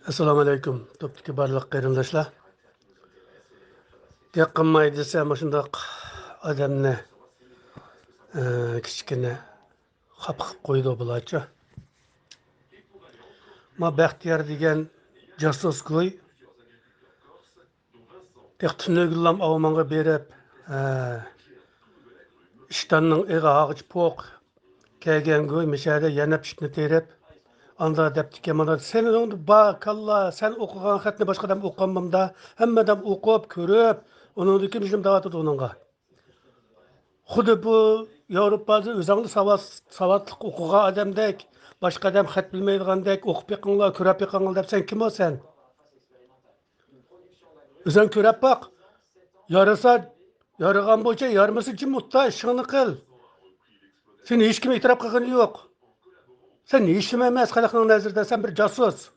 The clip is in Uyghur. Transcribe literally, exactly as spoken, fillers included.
ئەسسالامۇ ئەلەيكۇم، توپتىكى بارلىق قېرىنداشلار. گەپ قىلماي دېسە، مۇشۇنداق ئادەمنى، ئە، كىچىككىنە خاپا قىلىپ قويىدۇ بۇلارچۇ. ما بەختىيار دېگەن جاسۇس گۇي. تېخى تۈنۈگۈنلام ئاۋمانغا بېرىپ، ھە، ئىشتاننىڭ ئېغى ھاغىچ پوق كەلگەنگۇ، مىشەدە يەنە پىتنە تېرىپ، ئاندا دەپتىكەن، مانا سېنىڭ بار كاللا، سەن ئوقۇغان خەتنى باشقا ئادەم ئوقۇغانمامدا، ھەممە ئادەم ئوقۇپ، كۆرۈپ، ئۇنىڭدىن كېيىن شۇنداق دەۋاتىدۇ ئۇنىڭغا. خۇددى بۇ ياۋروپادا ئۆزۈڭنى ساۋات-، ساۋاتلىق ئوقۇغان ئادەمدەك، باشقا ئادەم خەت بىلمەيدىغاندەك، ئوقۇپ بېقىڭلار، كۆرۈپ بېقىڭلار دەپ، سەن كىم ئۇ سەن؟ ئۆزۈڭ كۆرۈپ باق. يارىسا يارىغان بويىچە، يارىمىسا جىم ئولتۇر، ئىشىڭنى قىل. سېنى ھېچكىم ئېتىراپ قىلغىنى يوق. سەن ھېچنېمە ئەمەس خەلقنىڭ نەزىرىدە، سەن بىر جاسۇس.